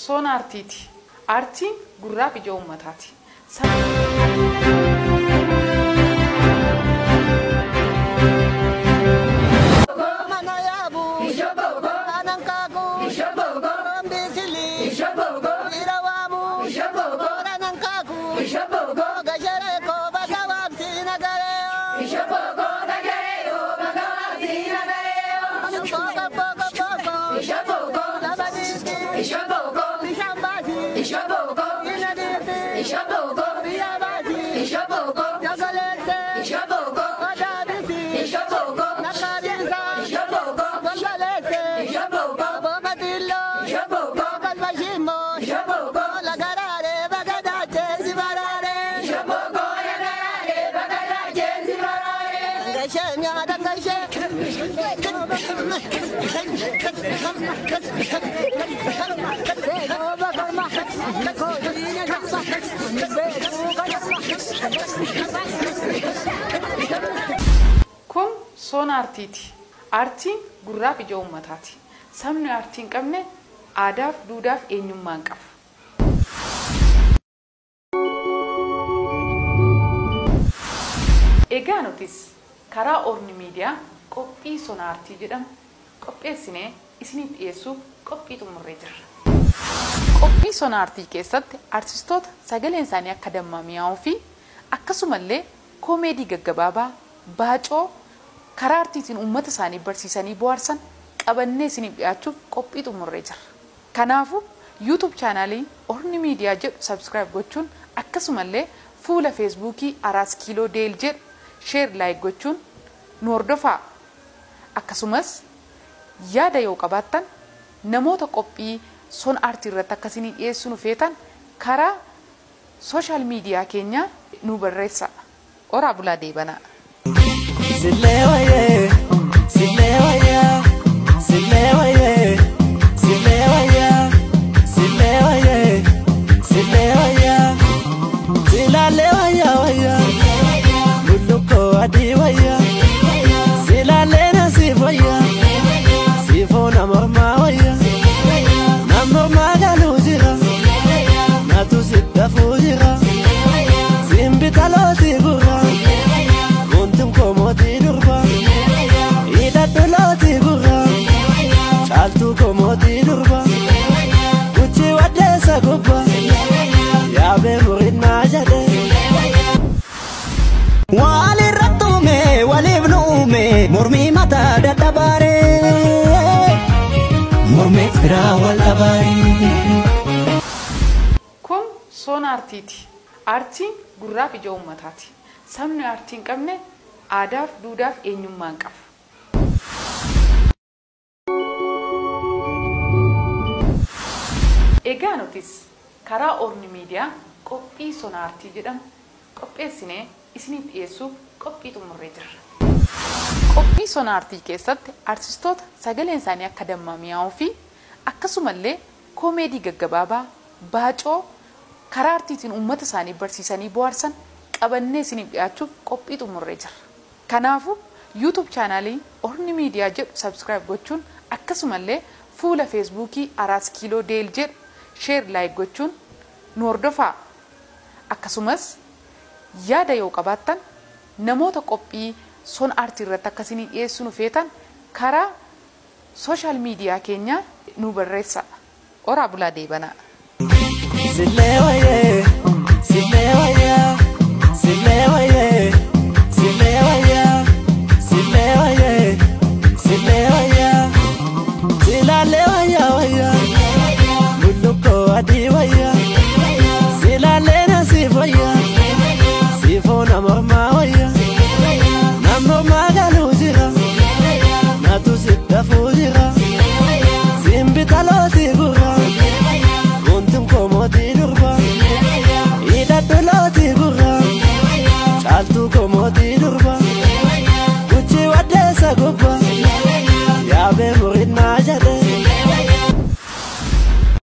sona aartiiti. Aartiin gurraaf ija uummataati. Kun sona aartiiti. Aartiin gurraaf ija uummataati. Sabni aartii hin qabne aadaaf, duudhaaf eenyummaa hin qabu. Egaa nutis karaa Orni Miidiyaa qophii sona aartii jedhamu qopheessinee isiniif dhiyeessuuf qophii xumurree jirra. Qophii sona aartii keessatti artistoota sagaleen isaanii akka dammaa mi'aawuu fi akkasumallee koomeedii gaggabaabaa baacoo karaa aartiitiin uummata isaanii barsiisanii bohaarsan qabannee isiniif dhiyaachuuf qophii xumurree jirra. Kanaafuu YouTube chaanaalii Orni Miidiyaa jedhu subscribe gochuun akkasumallee fuula Feesbuukii Araas Kiiloo Deel jedhu share like gochuun nu hordofaa. Akkasumas yaada yoo qabaattan namoota qophii sona aartii irratti akkasii dhiyeessuu nu feetan karaa sooshaal miidiyaa keenyaa nu barreessaa. Oraa bulaa deebanaa. Sillee wayyee, sillee wayyaa, sillee wayyee, sillee wayyaa, sillee wayyee, sillee wayyaa, silaalee wayyaa wayyaa, bullukkoo adii wayyaa, silaalee nasiif wayyaa, siifoo na mormaa wayyaa, na mormaa galuu jira, natu siddafuu jira, simbita lootii gurra. Komooti durba, hidhadhu lootii gurra, caaltuu komooti durba, guchii waddeessa gubba, yaabee murinnaa jedhe. Walirratti uume waliif nu uume mormii mataa dadhabaaree mormii firaa wal dhabaaree. Kun sona aartiiti. Aartiin gurraaf ija uummataati. Sabni aartii hin qabne aadaaf, duudhaaf eenyummaa hin qabu. Egaa nutis karaa Orni Miidiyaa qophii sona aartii jedhamu qopheessinee isiniif dhiyeessuuf qophii xumurree jirra. Qophii sona aartii keessatti artistoota sagaleen isaanii akka dammaa mi'aawuu fi akkasumallee koomeedii gaggabaabaa baacoo karaa aartiitiin uummata isaanii barsiisanii bohaarsan qabannee isiniif dhiyaachuuf qophii xumurree jirra. Kanaafuu YouTube chaanaalii Orni Miidiyaa jedhu subscribe gochuun akkasumallee fuula Feesbuukii Araas Kiiloo Deel jedhu share like gochuun nu hordofaa. Akkasumas yaada yoo qabaattan namoota qophii sona aartii irratti akkasii dhiyeessuu nu feetan karaa sooshaal miidiyaa keenyaa nu barreessaa. Oraa bulaa deebanaa. Sillee wayyee, sillee wayyaa, sillee wayyee.